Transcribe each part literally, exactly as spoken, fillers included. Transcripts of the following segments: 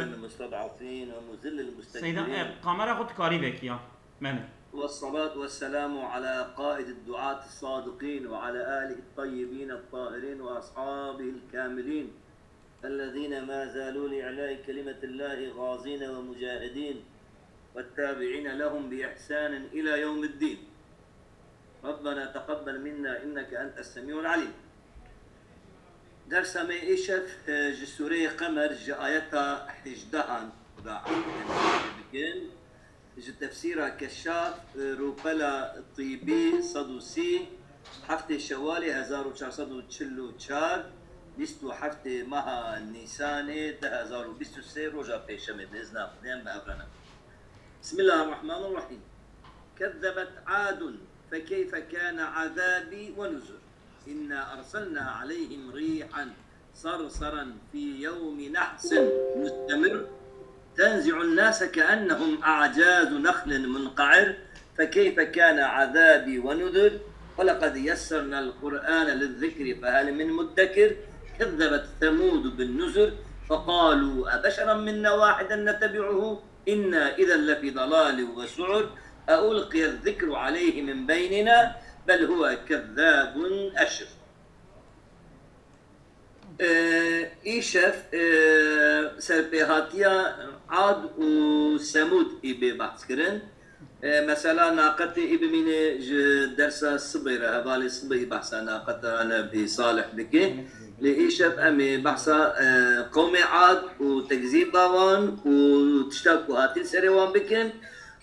المستضعفين ومذل Seyda, المستكبرين. e, kamera xwe dikarî vekiya. Mene. والصلاة والسلام على قائد الدعاة الصادقين وعلى آله الطيبين الطاهرين وأصحابه الكاملين الذين ما زالوا لإعلاء كلمة الله غازين ومجاهدين والتابعين لهم بإحسان إلى يوم الدين. ربنا تقبل منا إنك أنت السميع العليم. Dersa me îşev, e, ji Sûreyê Qemer ji ayeta hejdehan ve bikin. Ji tefsîra Keşşaf, e, rûpela Tîbî sed û sî, heftê Şewalê hezar û çar sed û çil û çar, bîst û heftê meha Nîsanê du hezar û bîst û sê, roja pêşemê, bi izna Xwedê em bi hev re ne. بسم الله الرحمن الرحيم. كذبت عاد فكيف كان عذابي ونذر. إنا أرسلنا عليهم ريحا صرصرا في يوم نحس مستمر. تنزع الناس كأنهم أعجاز نخل منقعر. فكيف كان عذابي ونذر. ولقد يسرنا القرآن للذكر فهل من مدكر. كذبت ثمود بالنذر. فقالوا أبشرا منا واحدا نتبعه إنا إذا لفي ضلال وسعر. أألقي الذكر عليه من بيننا بل هو كذاب أشر. Ee, îşev, ee, serpêhatiya Ad û Semûd î bê behs kirin. Ee, mesela naqetê î bimîne ji dersa sibê re, hevalê sibê î behsa naqeta Nebî Salih bike. Lê îşev em ê behsa, ee, qewmê Ad û tekzîba wan û tişta ku hatî li serê wan bikin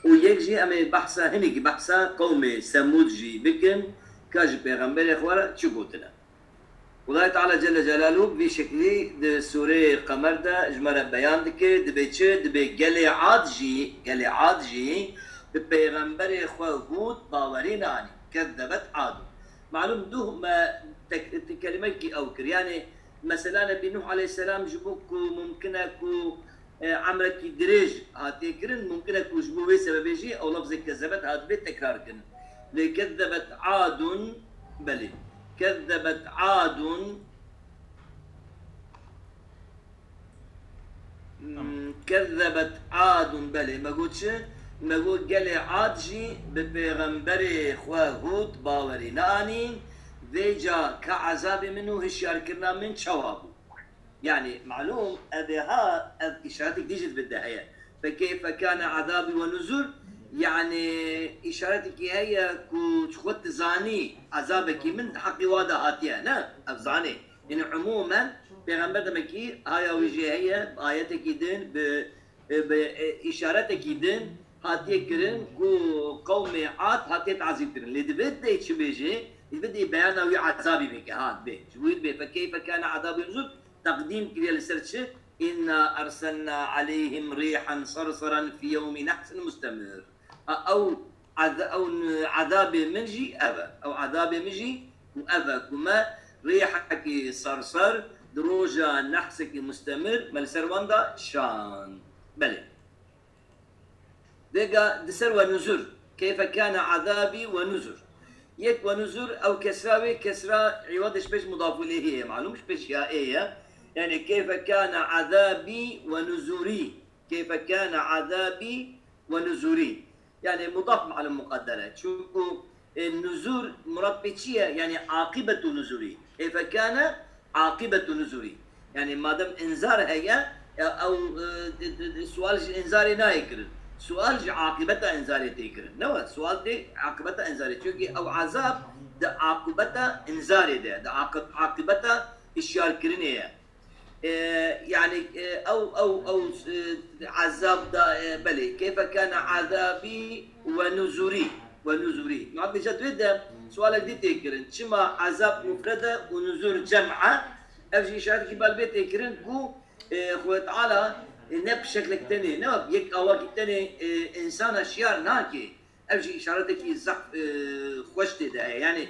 û yek jî em ê behsa hinekî behsa qewmê Semûd jî bikin ka ji pêxemberê xwe re çi gotine. Xwedayê Teala Celle Celaluhu bi vî şeklî di Sûreyê Qemer de ji me re beyan dike, dibê çi? Dibê gelê Ad jî, gelê Ad jî bi pêxemberê xwe Hûd bawerî neanî. Kezzebet Adun. Malûm duh me tek-, ti kelimekî ew kir. Yanî mesela Nebî Nuh aleyhisselam ji bo ku mumkin e ku e, emrekî dirêj hatiye kirin, mumkin e ku ji bo wê sebebê jî ew lafzê kezebet hatibê tekrar kirin. Lê kezzebet Adun, belê. Kezzebet Adun, Tamam. hmm, kezzebet Adun, belê. Me got çi? Me got gelê Ad jî bi pêxemberê xwe Hûd bawerî neanîn. Vêca ka ezabê min û hişyarkirina min çawa bû? Yanî, malûm, ev ê ha, ev îşaretek dî jî di vê de heye. Fekeyfe kâne azabî ve nuzur, yanî, îşaretekî heye ku ji xwe tu zanî, ezabekî min di heqî wa de hatiye, ne? Ev zanî. Yanî, umûmen, pêxember demekî haya wî jê heye, bi ayetekî din, bi, bi, e, îşaretekî din hatiye kirin ku qewmê Ad hatiye tazîb kirin. Lê di vê de çi bêje? Di vê de beyana wî ezabî bike, ha, dibê. Ji bo wî dibê, fekeyfe kâne azabî ve nuzur, teqdîm kiriye li ser çi? Înna erselna aleyhim rîhan serseran fî yewmî nehsin mustemir. A, ew eze-, ew n-, ezabê min jî ev e. Ew ezabê min jî û ev e ku me rîhekî serser di roja nehsekî mustemir me li ser wan da şand. Belê. Vêga di ser ve nuzur. Keyfe kâne azabî ve nuzur. Yek ve nuzur, ew kesra wê, kesra îwad ji pêş mudaf ileyhî ye, malûm ji pêş ya ê ye. Yanî keyfe kâne azabî ve nuzurî. Keyfe kâne azabî ve nuzurî. Yanî mudaf malûm muqedder e. Çunku, e, nuzur murad pê çi ye? Yanî aqibetu nuzurî. Keyfe kâne aqibetu nuzurî. Yanî madem inzar heye, ya ew, e, di, di, di, sual ji inzarê nayê kirin. Sual ji aqibeta inzarê tê kirin. Ne we? Sual tê aqibeta inzarê. Çunkî ew azab di aqibeta inzarê de, di aqib-, aqibeta hişyarkirinê ye. E, yanî, e, ew, ew, ew, e, ezab da, e, belê. Keyfe kâne azabî ve nuzurî. Ve nuzurî. Muhabbê cedwê de sualek dî tê kirin. Çima ezab mufred e û nuzur cem e? Ev jî îşaretekî balbê tê kirin ku, e, Xwedê Teala, e, ne bi şeklek tenê, ne bi yek awakî tenê, e, însana şiyar nake. Ev jî îşaretekî zehf, e, xweş tê de heye. Yanî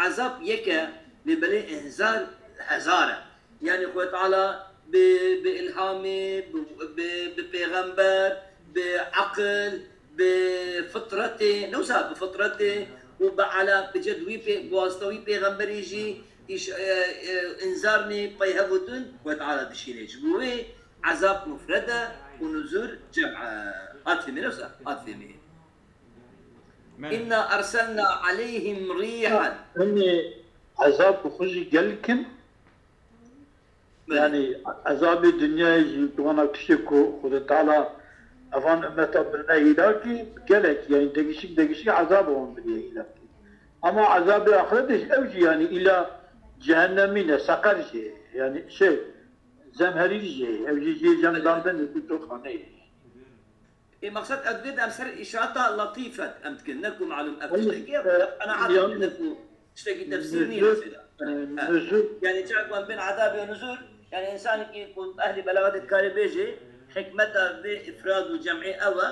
ezab yek e, lê belê inzar hezar e. Yanî Xwedê Teala bi, bi îlhamê, bi, bi, bi pêxember, bi eqil, bi fitretê, ne wisa bi fitretê û bi ala, bi ced wî pê, bi wasita wî pêxemberî jî îş-, e, e, înzarnê pey hev û din Xwedê Teala dişîne. Ji bo wê Ezab mufred e û nuzûl cem e. Hat fêmî ne wisa? Hat fêmî. Belê. Inna erselna aleyhim rîhan. Hûn ezab bi xwe jî gelkin. Belê. Yani ezabê dinyayê jî di wana tiştê ku Xwedê Teala evan ummeta birine hîlakî gelek, yani degişik degişik ezab wan biriye hîlakî. Ama ezabê axiretê jî ew jî yani îla cehennemî ne, seqer jî, yani şey, zemherîr jî, ew jî jê cem dandin li ku xaneyê. Ê maqsed ev divê em ser îşata latîfet em dikin, ne ku malûm ev Hayır, tiştekî ye, e, qenaat yani- ne ku tiştekî tefsîr nî Nuzul, mesela. e, nuzul, Yani çawa ku em bên ezabê û nuzûl, yani insanekî ku ehlî belaxetê dikarê bêjê, hikmeta vê ifrad û cem'ê ew e,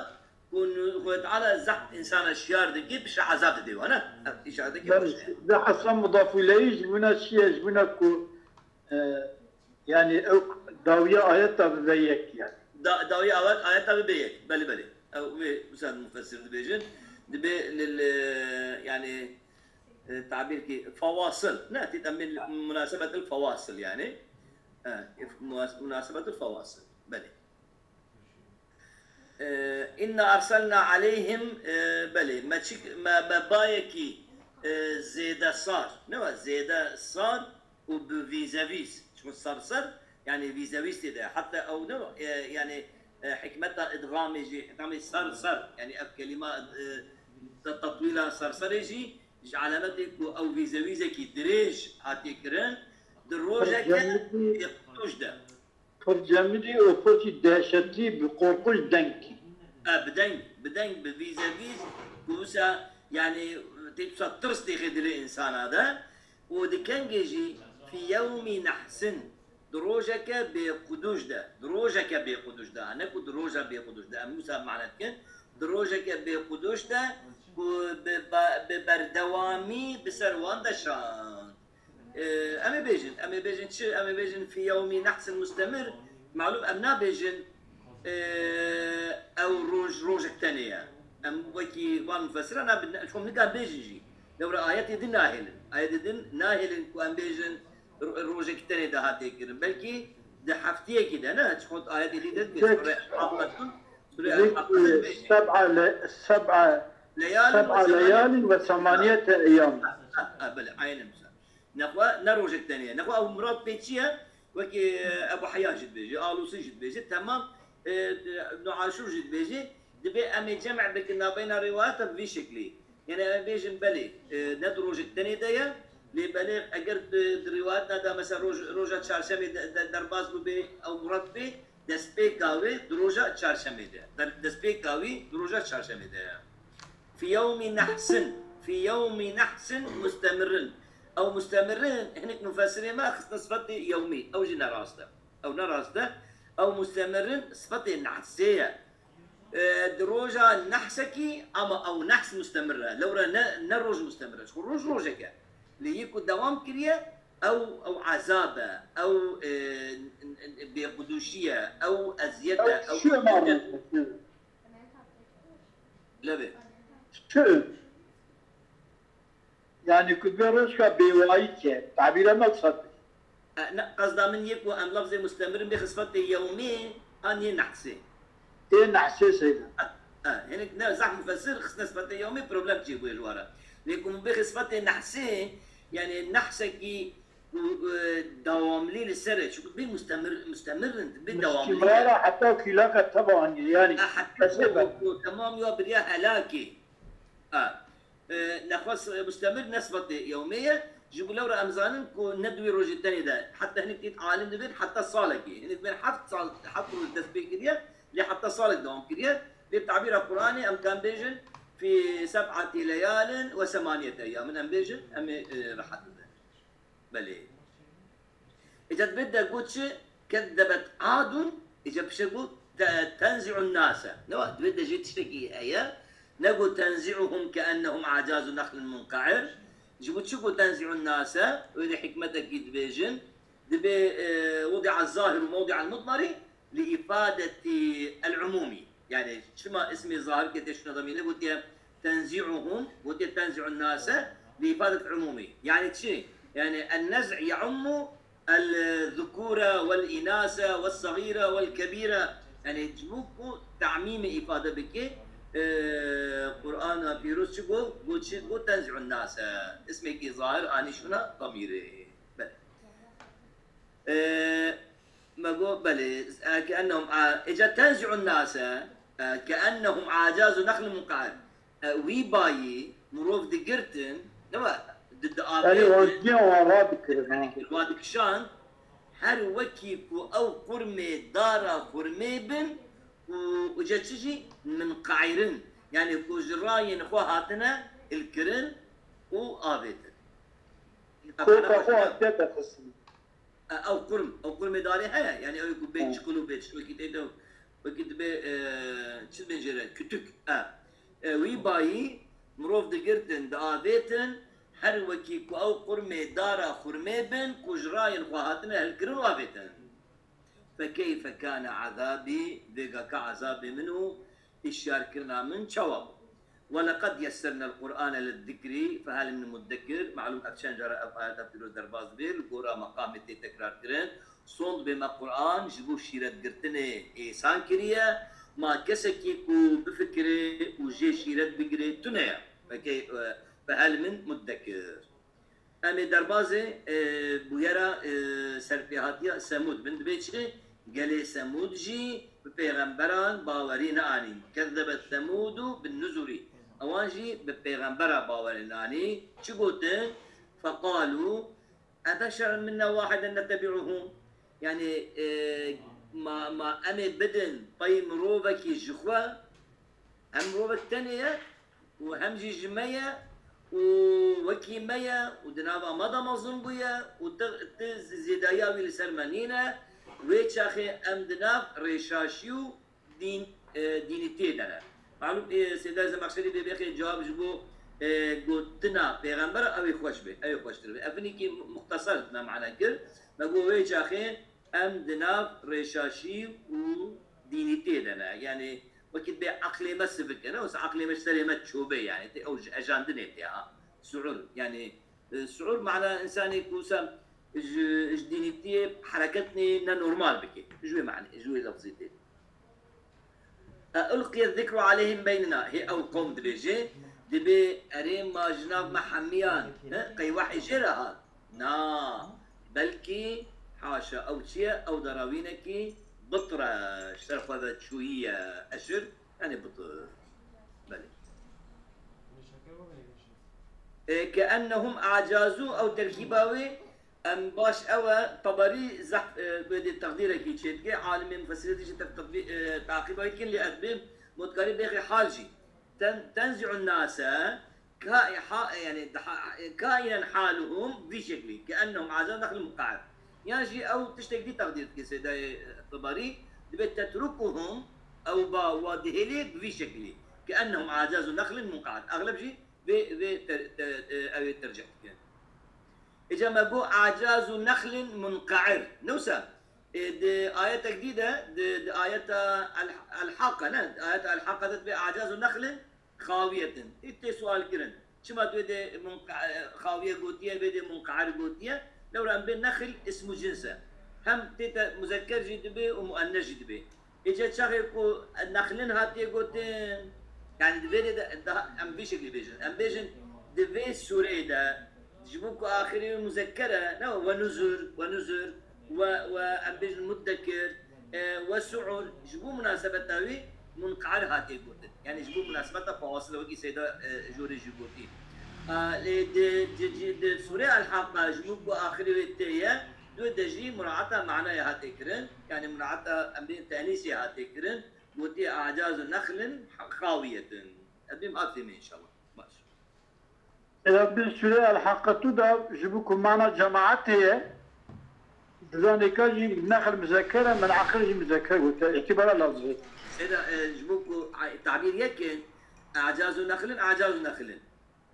ku nu- Xwedê Teala zehf insana şiyar dike, piştre ezab dide wan, ne? Ev îşareteke baş e. Ve Hasan mudaf ileyh ji buna çi ye, ji buna ku, e, yani ew dawiya ayeta bibe yek yani. Da, dawiya ayet, ayeta bibe yek. Belê, belê. Ew wê wisa mufessir dibêjin. Dibê li, li, yani, e, tabîr ki fawasıl. Ne? Tît em bên munasebetil fawasıl yani. E, munas-, munasebetil fawasıl. Belê. E, inna erselna aleyhim, e, belê. Me çik, me, me bayekî, e, zêde sar. Ne wa? Zêde sar û bi vîzevîz. Çimkî sar sar, yani vîzevîz tê de. Hatta ew ne wa? E, yani, e, hikmeta idgamê jî, idgamê sar sar. Yani ev kelîma, e, te-, tetwîla sar sarê jî, ji alametê ku ew vîzevîzekî dirêj hatiye kirin, di rojeke bêqutûj de. Pir cemidî û pir jî dehşetlî bi qorqûnc dengkî. E, bi deng, bi deng, bi vîzevîz, ku wisa, yani, tê wisa tirs têxê dilê insana de, û di kengê jî fî yewmî nehsin, di rojeke bêqudûj de, di rojeke bêqudûj de, ne ku di roja bêqudûj de, em wisa mane dikin, di rojeke bêqudûj de, ku bi, ba- bi berdewamî bi ser wan de şand. Ee, em ê bêjin, em ê bêjin çi? Em ê bêjin fî yewmî nehsin mustemir. Malûm em nabêjin, ee, ew roj, rojek tenê ye. Em wekî van mufessiran nabin, çikom nikan bêjin jî. Lewra ayetê din nahêlin. Ayetê din nahêlin ku em bêjin ro- rojek tenê de hatiye kirin. Belkî di heftiyekî de ne? Çikom ayetê din de dibê Sûre Haqqatun, Sûre Haqqatun bêjin. Seb'a le, seb'a, Leyalin seb'a ve leyalin ve semaniyete eyyam. Ha, ha, belê, aynen wisa. Nexwe ne rojek tenê ye. Nexwe ew murad pê çi ye? Wekî, e, Ebu Heyyan jî dibêje, Alusî jî dibêje, temam, e, Ibn Aşûr jî dibêje, dibê em ê cem' bikin nabeyna rîwayeta bi vî şeklî. Yani em ê bêjin belê, e, ne di rojek tenê de ye, lê belê eger di, di rîwayetna de mesela roj, roja çarşemê de, de, derbas bûbê, ew murad bê, destpêka wê di roja çarşemê de. Der-, destpêka wî di roja çarşemê de ye. Fî yewmî nehsin, fî yewmî nehsin mustemirin. Ew mustemirin, hinek mufessirê me xistine sifetê yewmî. Ew jî ne rast e. Ew ne rast e. Ew mustemirin sifetê nehsê ye. E, di roja nehsekî, ama ew nehs mustemir e. Lewra ne, ne roj mustemir e. Çiku roj rojek e. Lê yê ku dewam kiriye, ew, ew ezab e. Ew, e, n- n- bêqudûşî ye. Ew eziyet e. Ew Şu emanet. Levê. Şu. Yani ku bir rojka bêwayî ke, tabîra me kisa. E, ne, qesda min yê ku em lafzê mustemirin bê xisfetê yewmê an yê nehsê. Ê nehsê seyda. E, hinek ne zehf mufessir xistine sifetê yewmê problem çêbûye ji wara. Lê ku min bê xisfetê nehsê, yani nehsekî ku, e, dewamlî li ser e. Çünkü bê mustemir, mustemir in, bê dewamlî ye. Mara hatta külaka teba ange yani. E, hatta Kesê ben. ku temam ya biriya helakê. Ha. E, nexwe s- mustemir ne sifetê yewmê ye. Ji bo lewra em zanin ku ne di wê rojê tenê de. Heta hinek têt alim dibên heta salekê. Hinek bên heft sal, heft roj dest pê kiriye, lê heta salek dewam kiriye. Lê tabîra Qur'anê em kan bêjin fî seb'ati leyalin ve semaniyete eyyamin em bêjin, em ê, e, rehet bibin. Belê. Îca divê de got çi? Kezzebet Adun, îca pişe got te- tenzi'un nase. Ne wa, divê de jê tiştekî heye. Ne got tenzi'uhum ke'ennehum a'cazu nexlin munqa'ir. Ji bo çi got tenzi'un nase? Wê de hikmetekî dibêjin. Dibê, e, wudi'a zahir û mewdi'al mudmari li ifadeti el umumi. Yani çima ismê zahir ke tê şuna damîne gotiye tenzi'uhum, gotiye tenzi'un nase li ifadet umumi. Yani çi? Yani en-nez' ye'ummu الذكور والإناث والصغير والكبير. Yani ji bo ku tamîmê îfade bike, e, Qur'ana Pîroz çi got? Got çi? Got tenzi'un nase. Îsmekî zahir anî şûna damîrê. Belê. E, me got belê. E, ke ennehum a-, îca tenzi'un nase, e, ke ennehum acazu nexlin munqa'ir. E, wî bayî mirov digirtin, ne we, di, di Yanî avêtin, wan giya wan radikirin, ha. Wa dikişand, her wekî ku ew qurmê dara xurmê bin, û uca çi jî, minqairin, yanî ku ji rayên xwe hatine hilkirin û avêtin. Koka xwe hatiye derxistin. E, ew qurm, ew qurmê darê heye. Yani ew ku bê çikul û bê çi wekî tê de, wekî dibe, e, çi dibên jê re? Kütük. E. E, wî bayî mirov digirtin, diavêtin, her wekî ku ew qurmê dara xurmê bin, ku ji rayên xwe hatine hilkirin û avêtin. Fekeyfe kâne azabî, vêga ka azabê min û hişyarkirina min çawa bû? Weleqed yessernel Qur'ane lizzikri fehel min muddekir. Malûm ev çend cara ev ayeta pîroz derbas dibe, li gora meqamê tê tekrar kirin. Sond bê me Qur'an ji bo şîretgirtinê êsan kiriye. Ma kesekî ku bifikire û jê şîret bigire tune ye. Fekey-, e, fehel min muddekir. Em ê derbazê, e, bûyera, e, serpêhatiya Semûd bin. Dibê çi? Gelê Semûd jî bi pêxemberan bawerî neanîn. Kezzebet Semûdu bin nuzurî. Ewan jî bi pêxembera bawerî neanî. Çi gotin? Feqalû ebeşeren minna wahidan nettebi'uhu. Yani, e, ma, ma em ê bidin pey mirovekî ji xwe, hem mirovek tenê ye, û hem jî ji me ye û wekî me ye û di nava me de mezin bûye û ti, ti zêdayiya wî li ser me nîne, wê çaxê em di nav rêşaşî û dîn, e, dînîtiyê de ne. Malûm, e, Seyda Zemexşerî bê bêxê cewab ji bo, e, gotina pêxembera ew ê xweş be, ew ê xweştir be. Ev hinekî muxtesar me mana kir. Me got wê çaxê em di nav rêşaşî û dînîtiyê de ne. Yani, wekî dibê eqlê me sivik e, ne wisa eqlê me ji serê me çobe, yani, tê ew ji ejandinê tê ha. Su'ur, yani, e, su'ur mana insanê ku wisa ji, ji dînîtiyê hereketnê ne normal bike. Ji wê manê, ji wê lefzê tê. E, ulqiye zikru aleyhim beynina. Hê ew qewm dibêje, dibê erê ma ji nav me hemiyan, he, qey wehî jê re hat. Na, belkî, haşa, ew çi ye? Ew derawînekî bitr e, ji ser xwe ve çûyî ye, eşir, yani bitr. Belê. E, ke ennehum acazu, ew terkîba wê, em baş ew e, Teberî zehf, e, wê dê teqdîrekî çêdike, alimê mufessirê dî jî te-, teqdî-, e, taqîba wê dikin, lê ez bêm motkarî bêxê hal jî. Ten-, tenzi'un nase, Ka-, ha-, yani, daha, kainen haluhum vî şeklî, ke ennehum aza nexlin muqa'ir. Yan jî ew tiştek dî teqdîr dike Seydayê Tebarî, dibê tetrukuhum, ew ba wa dihêlê bi vî şeklî, ke ennehum acazu nexlin munqa'ir. Exleb jî vê, vê ter-, te-, e, ew ê tercih dike. Îca me got acazu nexlin munqa'ir. Ne wisa, e, di ayetek dî de, di, di ayeta El-, El-Haqqa, ne? Di ayeta El-Haqqa de dibê acazu nexlin xawiyetin. Î tê sual kirin. Çima tu vê de munqa-, xawiye gotiye, vê de munqair gotiye? Lewra em bê nexil ismu cins e. Hem tê te muzekker jî dibe û muennes jî dibe. Îca çaxê ku nexlin hatiye gotin, yani di vê de, de daha em vî şeklî bêjin. Em bêjin di vê sûreyê de ji bo ku axirê wê muzekker e, ne we nuzur, we nuzur, we, we em bêjin muddekir, e, we su'ur, ji bo munasebeta wî munqair hatiye gotin. Yani ji bo munasebeta fawasila wekî Seyda, e, jorê jî gotî. A, lê di, di, di, di Sûreya El-Haqqa ji bo ku axirê wê tê ye, dû de jî muraata manayê hatiye kirin. Yani muraata em bê tenîsê hatiye kirin. Gotiye acazu nexlin xawiyetin. Ez bêm hat fêmê inşallah. Baş. Eda bi Sûreya El-Haqqa tu da ji bo ku mana cemaetê ye, dizanê ka jî nexl muzekker e, menaqir jî muzekker gote. Îtibara lazim e. Seyda, e, ji bo ku a-, tabîr yek e, acazu nexlin, acazu nexlin.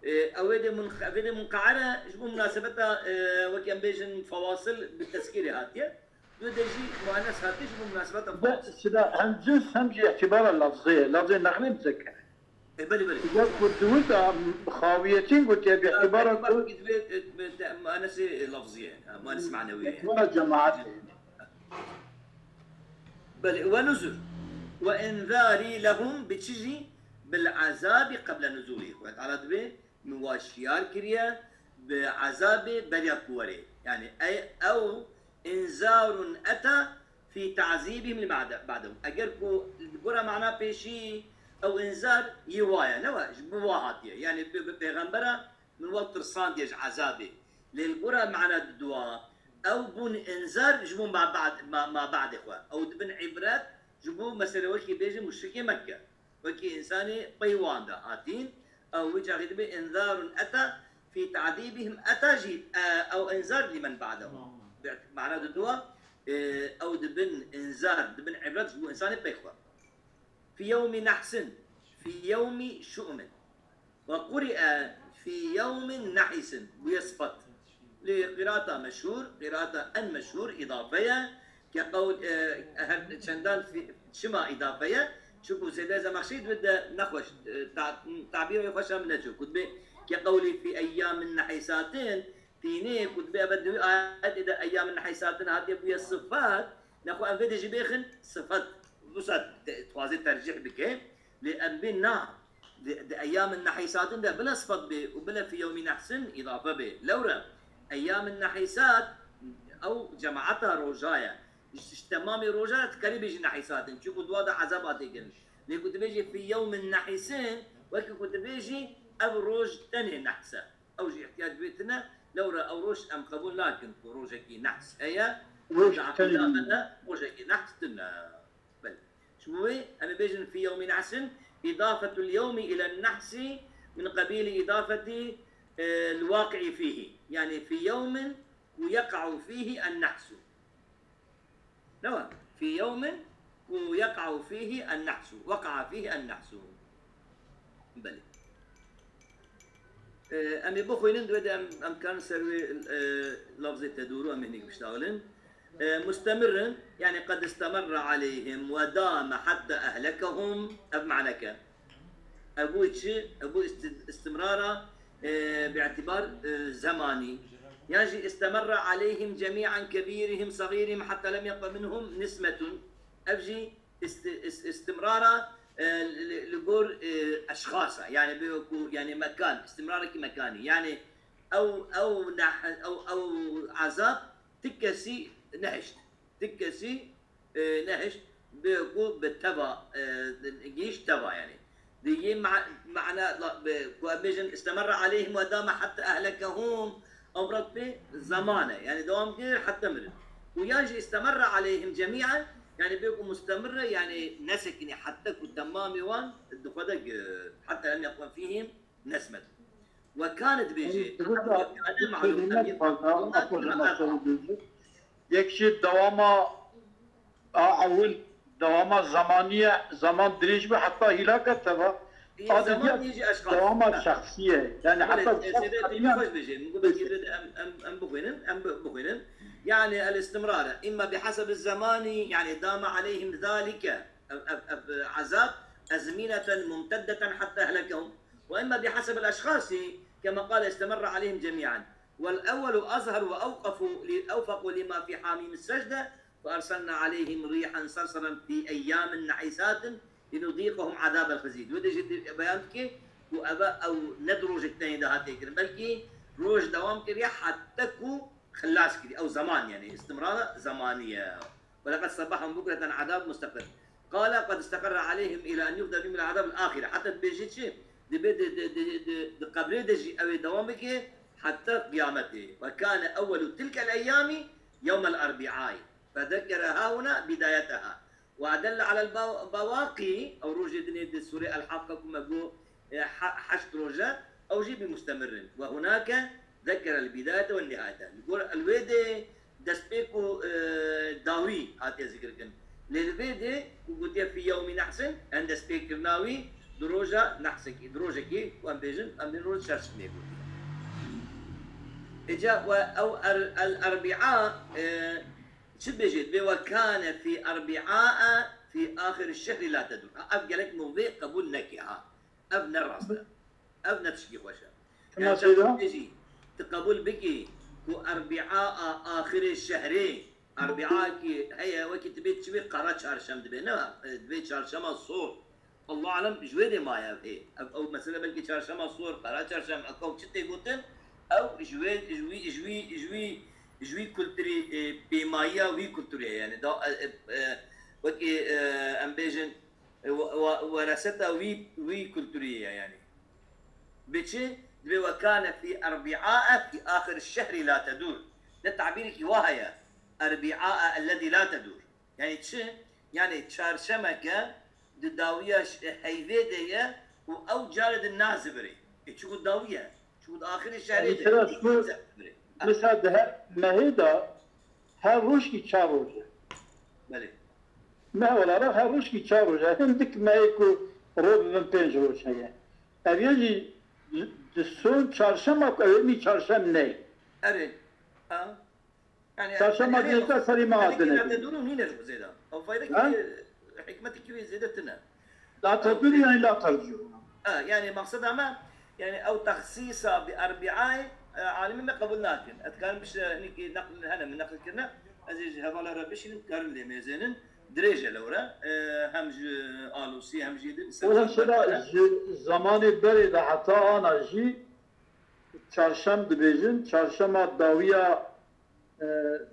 E, ew ê de mun-, ev ê de munqair e, ji bo munasebeta, e, wek em bêjin fewasil bi teskîrê hatiye. Dû de jî muennes hatiye ji bo munasebeta Be, fewasil. Sida hem cins hem jî îtibara lafzê ye. Lafzê nexlê muzekker e. E, belê, belê. Wek ku diwita xawiyetîn gotiye bi îtibara ku Manesi lafziye, ha, manesi manewiye. Wala cemaat. Belê, ve nuzur. Ve inzari lehum bi çi jî? Bil azabi qeble nuzulî. Xwedê Teala dibê min wa şiyar kiriye bi azabê beriya ku werê. Yani ey ew inzarun eta fi ta'zibihim li ba'de-, ba'dehu. Eger ku li gora mana pêşî ew inzar yê wa ye, ne wa, ji bo wa hatiye. Yani bi, bi pêxembera min wa tirsandiye ji azabê. Lê li gora mana didua, ew bûn inzar ji bo ma ba'd-, ma, ma ba'dê xwe. Ew dibin îbret ji bo mesele wekî bêjin muşrikê Mekke. Wekî însanê pey wan de hatîn, ew wî çaxî dibê inzarun eta fi ta'dibihim, eta jî, e, ew inzar limen ba'dehu. Mana didua, e, ew dibin inzar, dibin îbret ji bo însanê pey xwe. Fi yewmî nehsin, fi yewmî şu'min. Ve quri'e fi yewmin nehisin. Bûye sifet. Li qîrata meşhûr, qîrata en meşhûr îdafe ye. Ke qewl, e, her çendan fi-, çima îdafe ye? Çunku Seydê Zemexşerî dibê de nexweş, e, ta-, tabîra wê xweş a min neçû. Ku dibê ke qewlî fi eyyamin nehisatin, tînê ku dibê eve di wî ayetê de eyyamin nehisatin hatiye bûye sifet, nexwe em vê de jî bêxin sifet. Wisa te-, dixwaze tercîh bike. Lê em bên na, di, di eyyamin nehîsatin de bila sifet bê û bila fi yewmî nehsin îdafe bê. Lewre, eyyamin nehîsat ew cemaeta roja ye. Ji, ji temamê roja dikarî bêjî nehîsatin. Çunku dua de ezab hatê kirin. Lê ku dibêjî fi yewmin nehisin, wekî ku dibêjî ev roj tenê nehs e. Ew jî îhtiyacê wê tune. Lewre ew roj em qebûl nakin ku rojekî nehs heye. Roj Di tenê. Eqîda me de rojekî nehs tune. Belê. Ji bo wê em ê bêjin fi yewmî nehsin, îdafetul yewmî ilen nehsî min qebîlî îdafetî, e, l-waqi'î fîhî. Yani fi yewmin ku yeqa'u fîhî en nehsu. Ne wa? Fi yewmin ku yeqa'u fîhî en nehsu. Weqa'a fîhî en nehsu. Belê. E, em ê bixwînin, divê de em, em karin ser wê, e, lafzê tedûrû em ê hinek biştaxilin. E, mustemirin, yani qed istemerre aleyhim ve dame hatta ehlekehum, ev maneke. Ev bû çi? Ev bû isti-, istimrara, e, bi îtibar, e, zemanî. Yan jî istemerre aleyhim cemî'an kebîrihim sagîrihim hatta lem yebqa minhum nismetun. Ev jî ist-, ist-, istimrara, e, li, li gor, e, eşxasa, yani bê ku, yani mekan, istimrarekî mekanî. Yani ew, ew neh-, ew, ew azab ti kesî nehişt. Ti kesî, e, nehişt, bê ku bi teva, e, gihişt teva yani. Di yê ma-, mana, la, bi, ku em bêjin, istemerre aleyhim ve dame hatta ehlekehum, ew mirad pê zaman e. Yani dewam kir heta mirin. Û yan jî istemerre aleyhim cemî'en, yani bê ku mustemir e, yani nesekinî heta ku temamê wan di xwe de gir. Hatta lem yebqa fîhim nesmet. Ve kane dibêje. Ve kane malûm. Em ê, Yek jî dewama a ewil, dewama zamaniye, zaman dirêj be heta hîlaka teva. Ê, zaman yê jî eşxas. Dewama Ha. şexsiye. Yani Belê, heta e, Seyda Teymi xweş bêje. Min got belkî dibê de em, em, em bixwînin, em bi-, bixwînin. Yani el-istimrare. Îmma bi hesebi zemanî, yani dame aleyhim zalike. Ev, ev, ev, e, azab, ezmineten mumteddeten hatta ehlekehum. Ve îmma bi hesebi el-eşxasi, kema qale istemerre aleyhim cemî'en. Vel-ewwelu azharu ve ewqefu li, ewfequ lima fi hamîm secde. Ve erselna aleyhim rîhen serseran fî eyyâmin nehîsâtin linudîqehum azâbel xizî. Wê de jî di-, beyan dike ku eve ew ne di rojek tenê de hatiye kirin, belkî roj dewam kiriye heta ku xilas kiriye. Ew zaman, yani istimrara zemanî ye. Ve leqed sebbahahum bukreten azâb mustaqir. Qale qed isteqerre aleyhim îlâ en yufde bihimil azâbil âxire. Heta dibêje çi? Dibê di, di, di, di, di qebrê de jî ew ê dewam bike heta qiyametê. Ve kâne ewwelu tilkel eyyâmi yewmel erbî'ayî. Fezekere hahuna bidayetehâ. Ve edelle alel ba-, bawaqî, ew rojê dinê di sûrê El-Hakka ku me got, e, he-, heşt roj e, ew jî bi mustemir in. Ve hunake zekerel bidayete ve nihayete. Li gor el wê de destpêk û, e, dawî hatiye zikirkirin. Lê li vê de ku gotiye fî yewmî nehsin, en destpêkkirina wî di roja nehsekî, di rojekî ku em bêjin, em bên roj şerşmê gotiye. Îca we ew er-, el erbî'a, e, çi dibêje? Dibê ve kane fî erbî'ae fî axir şehrî la tedur. Ha, ev gelek min vê qebûl neke ha. Ev ne rast e. Ev ne tişkî xweş e. Çima Yani seyda? Te jî, tu qebûl bikî ku Erbîa a axirê şehrê, Erbîa ki heye, wekî tu bê çi bê qara çarşem dibe, ne? E, dibê çarşema sor. Allah alem ji wê dê maye ev hê. Ev, ew mesele belkî çarşema sor, qara çarşem, ew çi tê gotin, ew ji wê, ji wî, ji wî, ji wî, ji wî kulturî, e, pêmayiya wî kulturê ye. Yani da, e, e, e, wekî, e, em bêjin, e, we-, we-, weraseta wî, wî kulturî ye yani. Bi çi? Dibê we kane fî erbîae fî axir şehrî la tedûr. Ne tabîrekî wa heye. Erbîae ellezî la tedûr. Yani çi? Yani çarşemeke di dawiya ş-, heyvê de ye û ew carê di nazibirê. E, çiku dawiye. Çiku di axirê şehrê Yani de. Mesela şu, Nazibirê. Mesela di her mehê de her rojkî çar roj e. Belê. Meh olarak her rojkî çar roj e. Hindik mehê ku roj bibin pênc roj heye. Ev yê jî di son çarşema ku ew ê mî çarşem ney. Erê. Ha. Yani, Çarşema yani, diyete serî me hatine. Nate dûr û nîne ji xwe zêde. Ew fayde Ha? ki, hikmeti ki wê zêde tine. La tedûr yani la tercû. Ha, yani, maqseda me, yani, ew texsîsa bi erbîayê, e, alimê me qebûl nakin. Ez dikarim bişte, hinekî neql hene min neql kirine. Ez ê ji hevala re bişînim, dikarin lê mêzênin. Dirêj e lewre. E, hem ji Alusî, hem jî din. Wala sera ji zamanê berê de heta ana jî çarşem dibêjin, çarşema dawiya, e,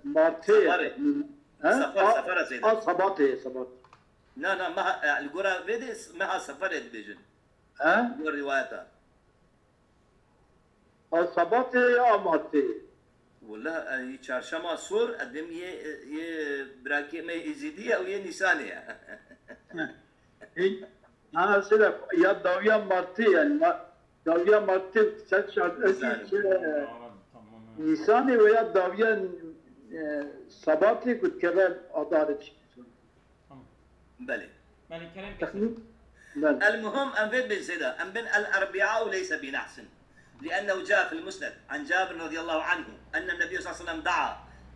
martê ye. Seferê. He? Sefer, A, sefera zêde. A sebatê ye, sebat. Na, na, meha, e, li gora vê de s-, meha seferê dibêjin. He? Li gor rivayeta. A sebatê ye, a martê ye. Wala, e, çarşema sor, edim yê, yê birakê me Êzîdî ye û yê Nîsanê ye. Hî, ha, sera ya dawiya martê yani, ma-, dawiya martê ser çar-, Nîsanê. Nîsanê. Nîsanê veya dawiya, e, sebatê ku dikeve adarê çi. Tamam. Belê. Belê, kerem Texmîn? Belê. المهم، em vê dibên zêde. Em bên الأربعاء ليس بنحس، لأنه جاء في المسند عن جابر رضي الله عنه أن النبي صلى الله عليه وسلم دعا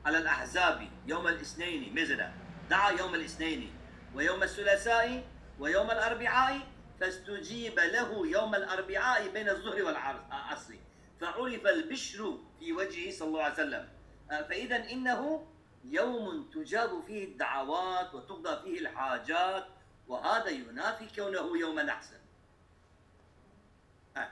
على الأحزاب يوم الاثنين، mêzêde. دعا يوم الاثنين ويوم الثلاثاء ويوم الأربعاء، فاستجيب له يوم الأربعاء بين الظهر والعصر، فعرف البشر في وجهه صلى الله عليه وسلم. فإذا إنه يوم تجاب فيه الدعوات وتقضى فيه الحاجات، وهذا ينافي كونه يوم نحس. Ha.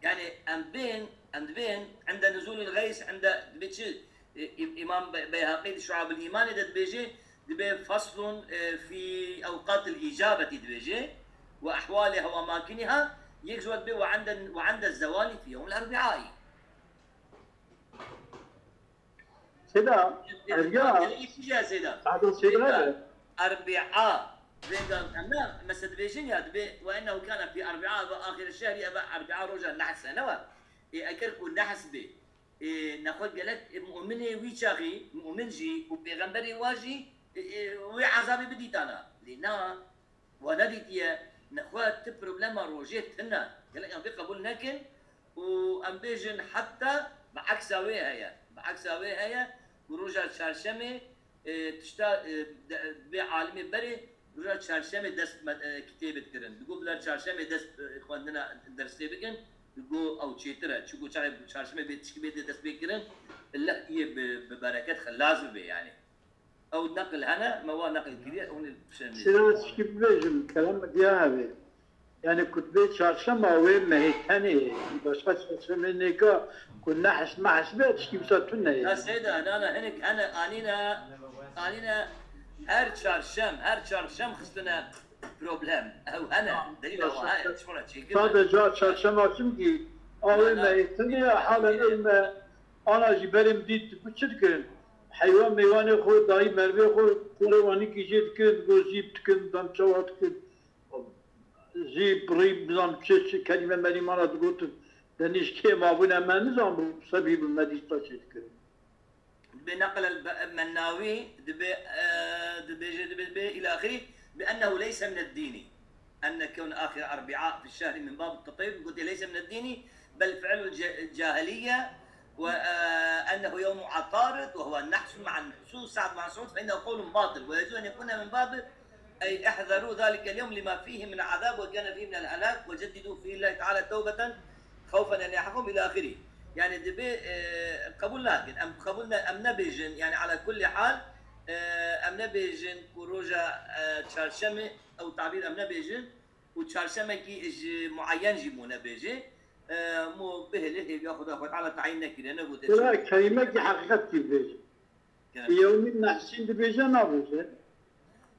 Yani em bên, em dibên عند نزول الغيث، عند dibê çi? E, Î-, Îmam Be-, Beyhaqî di Şuabul Îmanê de dibêje, dibê فصل, e, في أوقات الإجابة dibêje, وأحوالها وأماكنها، yek ji we dibê وعند، وعند الزوال في يوم الأربعاء. Seyda, Seyda, ev ya, gelek îşî ya Seyda. Seyda, Seyda, Seyda, Erbia, vêga, em ne, mesela dibêjin ya, dibê, وأنه كان في أربعاء, ve axir şehrî, eve Erbia roja nehs e, ne we? Ê, eger ku nehs bê, ê, nexwe gelek, ê, mu'minê wî çaxî, mu'min jî û pêxemberê wa jî, ê, ê, wê ezabê bidîtana. Lê na, We nedîtiye, nexwe ti problema rojê tune. Gelek em vê qebûl nekin û em bêjin heta bi eksa wê heye. Bi eksa wê heye ku roja çarşemê, e, tişta, e, de, bê alimê berê roja çarşemê dest me, e, kitêbê dikirin. Digo bila çarşemê dest, e, xwendina dersê bikin, digo ew çêtir e. Çiku çaxê çarşemê bê tişkî bê dest pê kirin, leh yê bi, bi bereket xilas bibe yani. Ew neqil hene, me wa neqil kiriye, hûn ê bişênin. Sira tişkî bibêjim, kerem diya hevê. Yani ku dibê çarşema wê mehê tenê, başka çarşemê nêka ku nehs mehs be, tişkî wisa tune ye. Ya Seyda, na, na, hinek hene anîne, anîne her çarşem, her çarşem xistine problem. Ew hene, delîl ew heye, çiqura çêkir. Sadece çarşema çimkî awê mehê tenê ya, halen me Ana jî berê min dît, digot çi dikirin? Heywan meywanê xwe, dayî merivê xwe, porê wan nikî jê dikirin, digot zî dikin, dizam çawa dikin. Zî birî, dizam çi, çi kelîme melîmana digotin. De nîşkê mabûne me nizam, sebî bi me dît çi dikirin. Dibê neqil el Be-, Mennawî, dibê, e, dibêje, dibê, dibê, îlâ axirî, bi ennehu leyse mineddînî. أن كون آخر أربعاء في الشهر من باب التطيب، قلت ليس من الدين، بل فعل الج-، الجاهلية، و، آه، أنه يوم عطارد وهو نحس مع النحسوس سعد مع سعود، فإنه قول باطل، ويجوز أن يكون من باب أي احذروا ذلك اليوم لما فيه من عذاب وكان فيه من الهلاك وجددوا فيه الله تعالى توبة خوفا أن يلحقهم إلى آخره. Yani dibe, e, qebûl nakin. Em qebûl ne, em nebêjin. Yani ala kulli hal, e, em nebêjin ku roja, e, çarşemê, ew tabîr em nebêjin. Û çarşemekî ji muayyen jî bû nebêjê. E, mo bihêle hêviya Xuda Xwe Teala tayîn nekiriye, negote Wela çi. Kelimekî heqîqet kî dibêje. Kerem. Fi yewmîn nehsîn dibêje nabêje.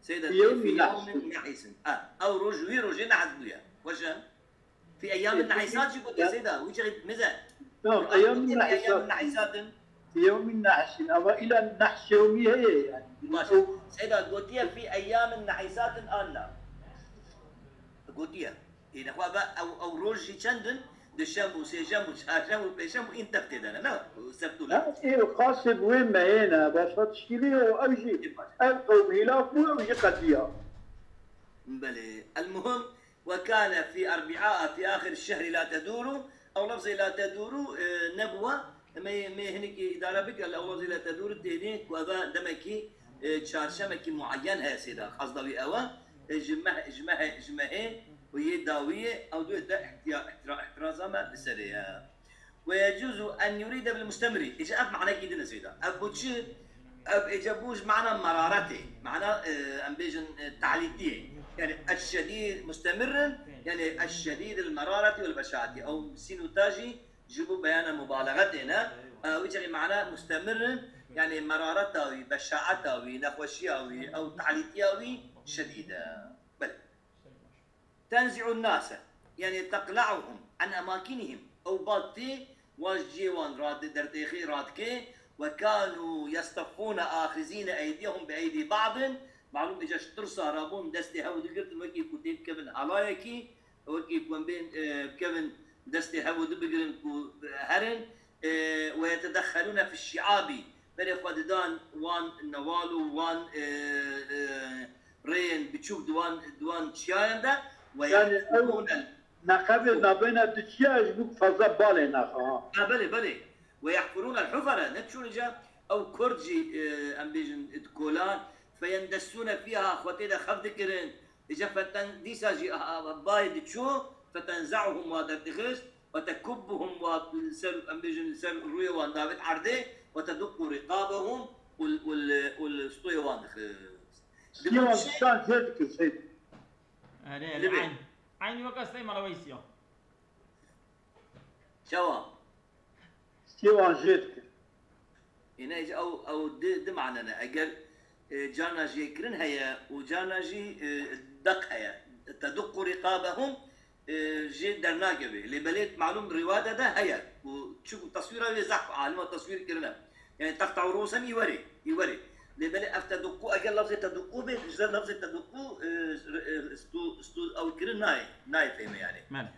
Seyda Fi yewmîn fi yewmin nehsîn. Nehîsin. Ha, ew roj wî rojê nehs bûye. Weş e. Fi eyyamin Fi nehîsat jî gotiye ya- Seyda. Wî çaxî mize. Tamam, Kur'an eyyamin gotiye fi eyyamin nehîsat. Nehîsatin. Fi yewmîn nehsîn. Eva îla nehs yewmî heye yani. Baş e. Ew Seyda gotiye fi eyyamin nehîsatin anna. Gotiye. Ê, nexwe be ew, ew roj jî çend in? Duşem û sêşem û çarşem û pêşem û în tev tê de ne, ne? Û sebtû ne? Ha, ê, xasê bi wê mehê ne, başa tişkîlî ye û ew jî, Ê, baş. Ev qewm hîlaf bû, ew jî qediya. Belê. El-muhim, وكان في أربعاء في آخر الشهر لا تدور، ew lafzê la tedûrû, e, nebûwa, me, me hinekî îdare bike, li ew lafzê la tedûrû tênê ku eve demekî, e, çarşemekî muayyen heye sêda, qasda wî ew e, e, ji meh, ji mehê, ji mehê û yê dawiyê ew duyê te ihtiya-, ihtira-, ihtiraza me li serê ye. ويجوز أن يريد بالمستمر. Îca ev manekî din e sêda. Ev bû çi? Ev êca bû ji mana meraretê. Mana, e, em bêjin, e, tehlîtiyê. Yani eşşedîd mustemirrin, yani eşşedîd el merareti vel beşaati. Ew sîn û ta jî ji bo beyana mubalexe têne. E, wî çaxî mana mustemirrin, yani merareta wî, beşaeta wî, nexweşiya wî, ew tehlîtiya wî şedîd e. Belê. تنزع الناس، يعني تقلعهم عن أماكنهم. Ew bad tê, wan ji cihê wan rad-, dertêxê radike. وكانوا يصطفون آخذين أيديهم بأيدي بعض. Malûm, îca ji tirsa rabûn destê hev digirtin, wekî ku tê bikevin alayekî, wekî ku em bên, e, bikevin destê hev û dibigirin ku herin. E, ويتدخلون في الشعاب. Berê xwe didan wan newal û wan, e, e, rêyên biçûk di wan, di wan çiyayan de. Yani ew ويحفرون ال- neqebê nabêne du çiya ji bo fazla balê naxe, ha. Ha, belê, belê. ويحفرون الحفر. Ne çûn îca ew kurt jî, e, em bêjin, di kolan. فيندسون فيها. Xwe tê de xev dikirin. Îca feten dîsa jî, a, a, bayê diçû, فتنزعهم, wa derdixist, وتكبهم, wa li ser, em bêjin, li ser rûyê wan davêt erdê, وتدق رقابهم, û, û, û li stoyê wan dixist. Stê wan dişan jê dikir, Seyîd. Erê, erê, Li bê. Eyn. Eyn weke stey mala weysiya. Çawa? Stê wan jê dikir. Îne jî ew, ew di, di mane ne. Eger, e, carna jêkirin heye û carna jî, e, deq heye. تدق رقابهم, e, jê dernakeve. Lê belê malûm rîwayete de heye. Û çi ku teswîra wê zehf alima teswîr kirine. Yani تقطع رؤوسهم î werê, î werê. Lê belê ev تدق, eger lafzê تدق bê, ji lafzê تدق, e, e, stû, stû ew kirin nayê, nayê fême yani. Belê.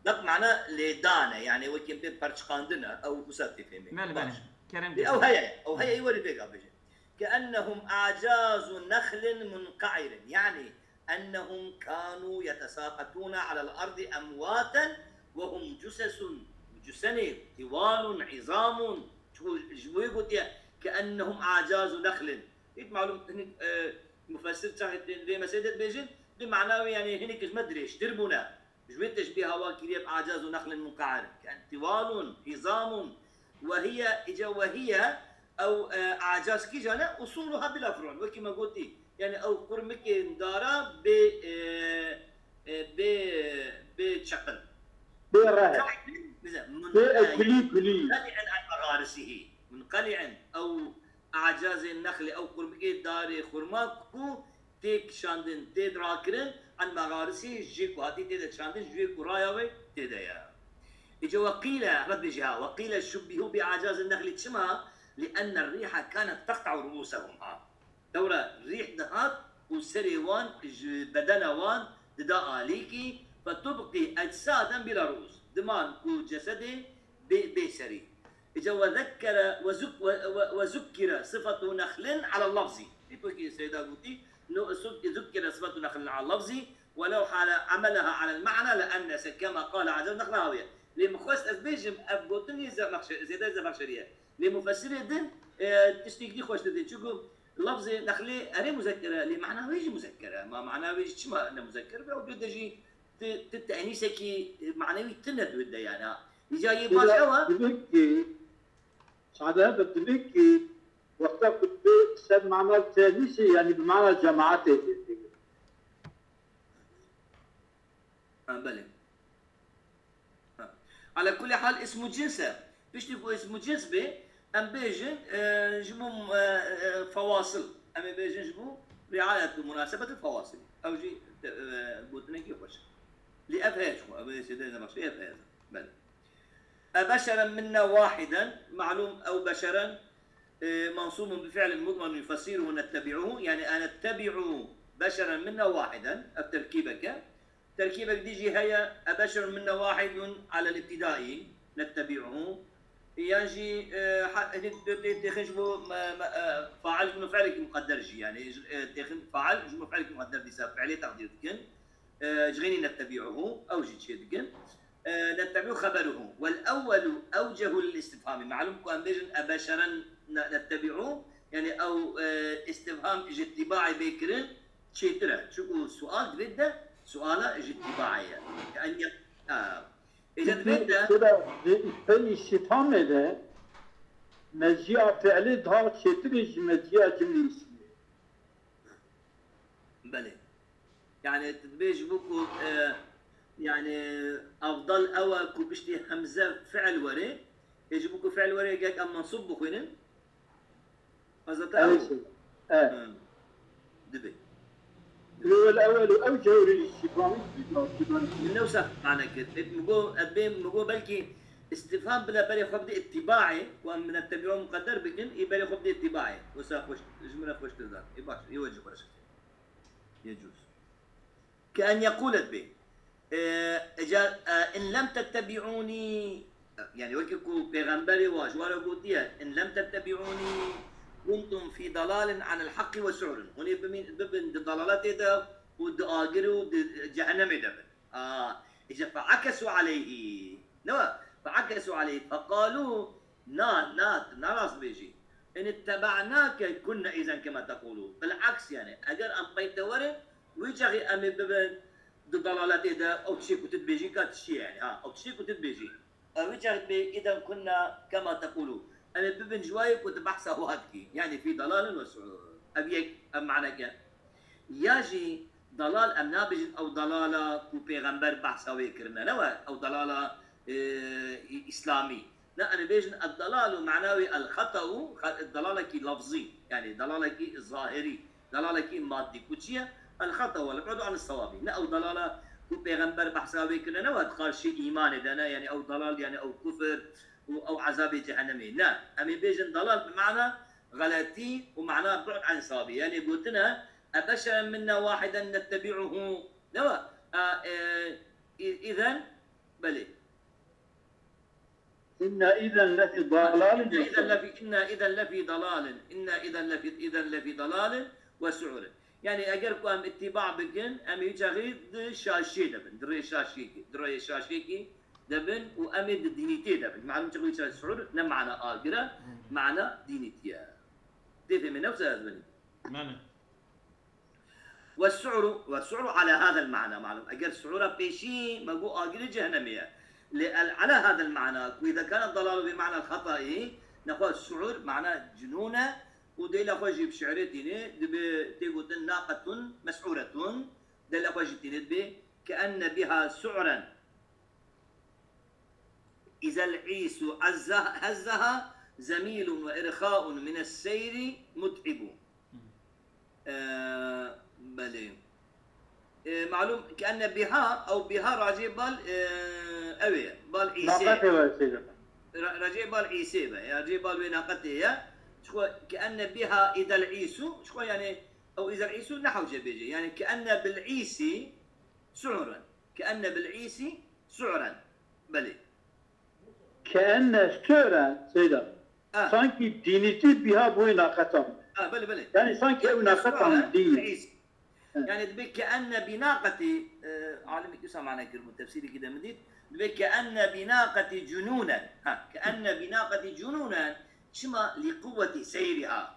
Deq mana lêdan e, yani wekî em pê perçiqandin e, ew wisa tê fêmê. Belê, belê. Baş. Kerem Lê ew heye, ew heye, ê werî vêga bêje. كأنهم أعجاز نخل منقعر. Yani, أنهم كانوا يتساقطون على الأرض أمواتا وهم جثث, cusenê, طوال عظام. Çiku ji bo wê gotiye, كأنهم أعجاز نخل. Hîç malûm, hinek, e, mufessir çaxê tên vê meselê de dibêjin, di mana wê, yani, hinek ji me dirêjtir bûne. Ji wê teşbîha wan kiriye bi أعجاز نخل منقعر. Yani, طوال عظام. وهي, îca وهي, ew, e, acaz kîjan e? أصولها بلا فروع. Wekî me gotî, yani ew qurmikên dara bê, e, e, bê, bê çeqil. Bê reh. Bize, Bê, e, منقلع, kulî, kulî. منقلع عن مغارسه. منقلع, ew acazên nexlê, ew qurmikê darê xurma ku tê kişandin, tê rakirin, عن مغارسه, jê ku hatî tê de kişandin, ji wê ku raya wê tê de ye. Îca وقيل, Ehmed bêjî ha, وقيل شبهوا بأعجاز النخل, çima? لأن الريح كانت تقطع رؤوسهم, ha. Tewra rîh dihat û serê wan ji bedena wan dida alîkî, فتبقي أجسادا بلا رؤوس. Diman ku cesedê bê, bê serî. Îca وذكر, وذك-, و-, و-, وذكر صفة نخل على اللفظ. Dî wekî Seyda gotî, no, ذكر صفة نخل على اللفظ، ولو حال عملها على المعنى لأن كما قال أعجاز النخل هاوية. Lê min xwest ez bêjim, ev gotin yê Zemaxşe-, Zêdayê Zemaxşerî ye. Lê mufessirê din, e, tiştêk dî xweş didin. Çunku Lafzê nexlê erê muzekker e, lê mana wê jî muzekker e. Ma mana wê jî çima ne muzekker be? Ew dû de jî ti, ti tenîsekî manewî tune dû de yani. Ha. Îca yê baş ew e. Divê ki, sade be divê ki, wexta ku tu ser mana tenîsê, yani bi mana cemaatê tê. Ha, belê. Ha. Ala kulli hal ismu cins e. Piştî ku ismu cins bê, em bêjin, e, ji bo, e, e, fewasil. Em ê bêjin ji bo riayet û munasebetil fewasil. Ew jî, e, gotinekî xweş e. Lê ev heye ji xwe, ev ê sêdeyê nebexşê, ev heye. Belê. E beşeren minna wahiden, malûm ew beşeren, e, mansûbun bi fi'lin mudmarun yufessiruhu nettebi'uhu, yani e nettebi'u beşeren minna wahiden, ev terkîbek e. Terkîbek dî jî heye, e beşerun minna wahidun alel îbtidai, nettebi'uhu. Yan jî, e, ha-, hinî dê-, dê-, dêxin ji bo me-, me-, e, fail ji bo fi'lekî muqedder jî, yani, e, dêxin fail ji bo fi'lekî muqedder dîsa fi'lê teqdîr dikin. E, ji xênî nettebi'uhu, ew jî çê dikin. E, nettebi'u xeberuhu. Wel ewwelu ewcehu lil istifhami. Malûm ku em bêjin e beşeren ne-, nettebi'u, yani ew, e, istifham ji tîbaê bê kirin çêtir e. Çunku sual divê de, suala ji tîbaê ye. Yani, e, êca divê de. Sira vê îfey îstîfhamê de meciya fi'lê daha çêtir e ji meciya cimlî îsmî. Belê. Yani, tu dibê ji bo ku, e, yani, afdal ew e ku piştî hemze fi'l were, ê ji bo ku fi'l were, gerek em mensûb bixwînin? Hazreti Evet, ew. Evet. Hı. Dibê. Lê wel ewel û ew cewrî îstîfhamî Min ne wisa mane kir. Ê, min got, ez bê, min got belkî îstîfham bile berê xwe bidê îtîbaê, ku em min nettebi'u muqedder bikin, ê berê xwe bidê îtîbaê. Wisa xweş, ji min re xweştir da. Ê baş, ê we jî xweş. Yecûz. Ke en yekûle dibê. E, eca, e, in lem tettebi'ûnî, yani wekî ku pêxemberê wa ji wa re gotiye, in lem tettebi'ûnî kuntum fî dalalin anil haqqi ve su'rin. Hûn ê bimîn-, bibin di dalaletê de û di agirê û di cehennemê de bin. A, îca fe'akesû aleyhî. Ne we? Fe'akesû aleyhî. Feqalû, na, na, na rast bêjî. In ittebe'nake kunne izen kema teqûlû. Bil'aks yani. Eger em pey te werin, wî çaxî em ê bibin di dalaletê de, ew tiştê ku tu dibêjî ka tiştî ye yani. Ha, ew tiştê ku tu dibêjî. Ew wî çaxî dibê izen kunna kema teqûlû. Em ê bibin ji wayê ku tu behsa wa dikî. Yani fî dalalin ve su'ur. Ev yek, ev maneke. Ya jî dalal, em nabêjin ew dalala ku pêxember behsa wê kirine. Ne we ew dalala, e, î-, îslamî. Ne, em ê bêjin ed-dalalu mana wê el-xeta'u, xe-, dalalekî lafzî. Yani dalalekî zahirî. Dalalekî maddî ku çi ye? El-xeta wal-bu'du anis-sewabî. Ne ew dalala ku pêxember behsa wê kirine, ne wet qarşî îmanê de ne, yani ew dalal, yani ew kufir û ew ezabê cehennemê. Ne, em ê bêjin dalal bi mana xeletî û mana bu'd anis-sewabî. Yani gotine, e beşeren minna wahiden nettebi'uhu. Ne we? E, e, î-, îzen, belê. Inna izen lefî dalalin. Inna izen lefî, inna izen lefî dalalin. Inna izen lefî, izen lefî dalalin ve su'urin. Yani eger ku em ittiba bikin, em ê çaxî di şaşiyê de bin, di rê şaşiyekî, di rê şaşiyekî de bin û em ê di dînîtiyê de bin. Malum çaxî çaxî su'ur ne mana agir e, mana dînîtiye. Tê fêmê ne wisa ez binî? Mane. والسعر، والسعر على هذا المعنى، malum. Eger su'ura pêşî me got agirê cehennemê ye. Lê el على هذا المعنى، ku إذا كان الضلال بمعنى الخطأ، nexwe su'ur mana cunûn e û dêla xwe jî bi şi'rê tînê, dibê tê gotin ناقة مسعورة، dêla xwe jî tînê dibê كأن بها سعرا. إذا العيس عزها-، هزها زميل وإرخاء من السير متعب. Ee, belê. Ee, malum كأن بها, ew biha racê bal, ee, ew ê, bal îsê. Naqetê ve şey. Ra-, racê bal îsê be, ya racê bal wê naqetê ye. Çixwe كأن بها إذا العيس, çixwe yani ew إذا العيس ne hewce bêje. Yani كأن بالعيس سعرا. كأن بالعيس سعرا. Belê. Keenne su'ren, Seyda. Ha. Sankî dînîtî biha bûyî naqetan. Ha, belê, belê. Yani sankî ew naqetan dîn. Îs. Ha. Yani dibê keenne bi naqetî, e, alimekî wisa mane kiribû, tefsîrekî de min dît. Dibê keenne bi naqetî cunûnen. Ha, keenne bi naqetî cunûnen, çima li quwwetî seyriha.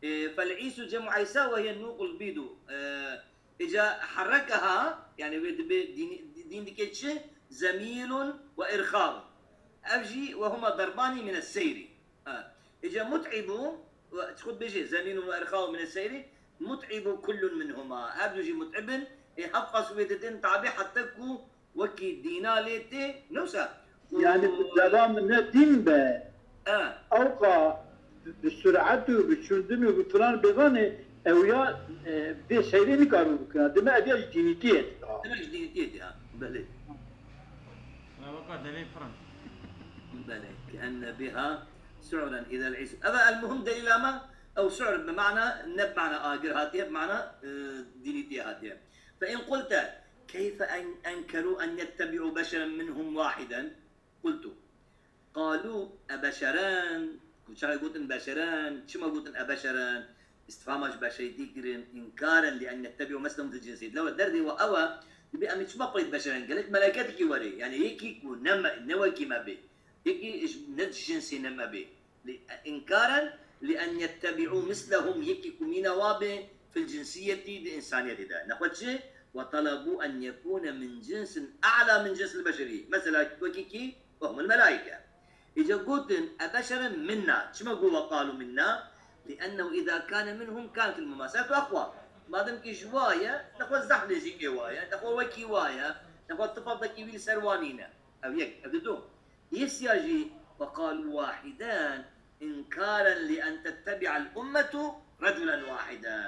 E, فالعيس جمع عيسى وهي النوق البيض. E, îca herrekeha, yani wê dibe dîn, dîn dike çi? زميل وإرخاء. Ev jî وهما ضربان من السير. Ha. Îca متعب, we, xwe dibêje زميل وإرخاء من السير, متعب كل منهما. Her du jî mut'ib in, ê hevqas wê didin tabî heta ku wekî dîna lê tê, ne wisa? Yani bi devam ne dîn be. Ha. Ewqa bi, bi suret û bi çûndin û bi filan bêvanê ew ya, e, vê seyrê nikaribû bikina. Dime ev ya ji dînîtiyê tê. Demek ji dînîtiyê tê, ha. Belê. Ya weka devê pir in. Belê. كأن بها سعرا إذا العيس. Eva المهم delîla me, ew su'r bi mana, ne bi mana agir hatiye, bi mana, e, dînîtiyê hatiye. فإن قلت كيف أن-، أنكروا أن يتبعوا بشرا منهم واحدا؟ قلت قالوا أبشرا، ku çaxê gotin beşeren, çima gotin ebeşeren, istifhama ji beşerîtî kirin, إنكارا لأن يتبعوا مثلهم في الجنسية. Lewra derdê we ew e, dibê em ê çima peyt beşeren, gelek meleketekî were, yani yekî ku ne me, ne wekî me bê, yekî ji, ne ji cinsê ne me bê. Li-, إنكارا لأن يتبعوا مثلهم, yekî ku mîna wa bê, في الجنسية, di însaniyetê de. Nexwe çi? وطلبوا أن يكون من جنس أعلى من جنس البشرية. Mesela wekî kî? وهم الملائكة. Îca gotin, أبشرا منا. Çima got وقالوا منا؟ لأنه إذا كان منهم كانت المماثلة أقوى. Madem ki ji wa ye, nexwe zehf nêzîkê wa ye, nexwe wekî wa ye, nexwe tifadekî wî li ser wa nîne. Ev yek, ev didu. Yê siya jî, وقالوا واحدا إنكارا لأن تتبع الأمة رجلا واحدا.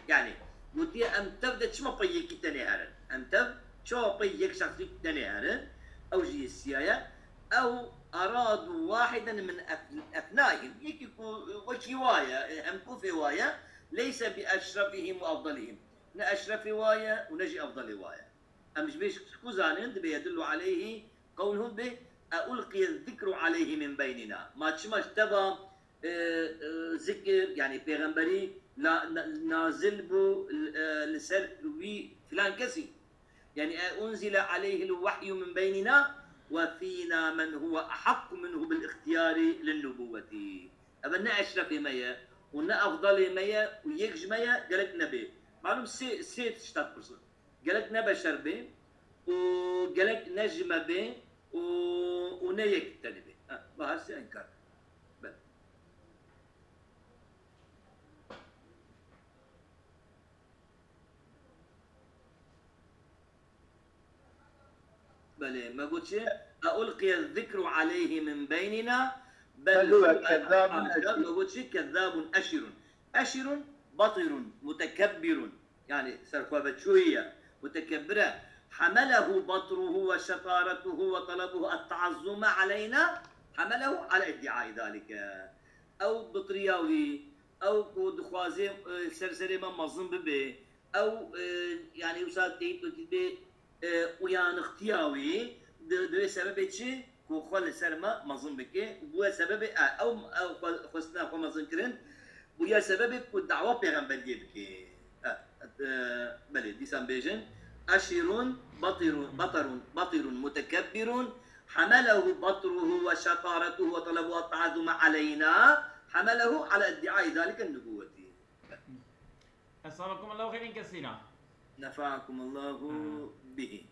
Yani, gotiye em tev de çima pey yekî tenê herin? Em tev çawa pey yek şexsî tenê herin? Ew jî yê siya ye. Ew أرادوا واحدا من أف-، أفنائهم. Yekî ku wekî wa ye, hemkofê wa ye, ليس بأشرفهم وأفضلهم. Ne eşrefê wa ye û ne jî efdalê wa ye. Em ji vê ku zanin, dibe يدل عليه قولهم به أألقي الذكر عليه من بيننا. Ma çima ji te ve, e, e, zikir, yani pêxemberî na-, na-, nazil bû, e, li ser wî filan kesî? Yani أأنزل عليه الوحي من بيننا وفينا من هو أحق منه بالاختيار للنبوة. Ev ne eşrefê me ye û ne efdalê me ye û yek ji me ye, gelek nebê. Malum sê, sê tişta dipirsin. Gelek ne beşer bê û gelek ne ji me bê û, û ne yek tenê bê. Ha, va her sê inkar. Belê. Belê, me got çi? أألقي الذكر عليه من بيننا بل هو كذاب أشر. Me got çi? كذاب أشر. أشر بطر متكبر. Yani serxweveçûyî ye, mutekebbir e. حمله بطره وشطارته وطلبه التعظم علينا، حمله على ادعاء ذلك. Ew bitriya wî, ew ku dixwaze, e, ser serê me mezin bibe, ew, e, yani wisa teyîd wekî bê, e, uyanixtiya wî di, di wê sebebê çi? Ku xwe li ser me mezin bike. Bûye sebebê, e, ew, ew xwe, xwestina xwe mezin kirin, bûye sebebê ku dawa pêxemberiyê bike. E, e, belê, dîsan bêjin. أشر بطر، بطر، بطر متكبر حمله بطره وشطارته وطلبه التعظم علينا، حمله على ادعاء ذلك النبوة. أثابكم الله خيرا كثيرا. نفعكم الله به.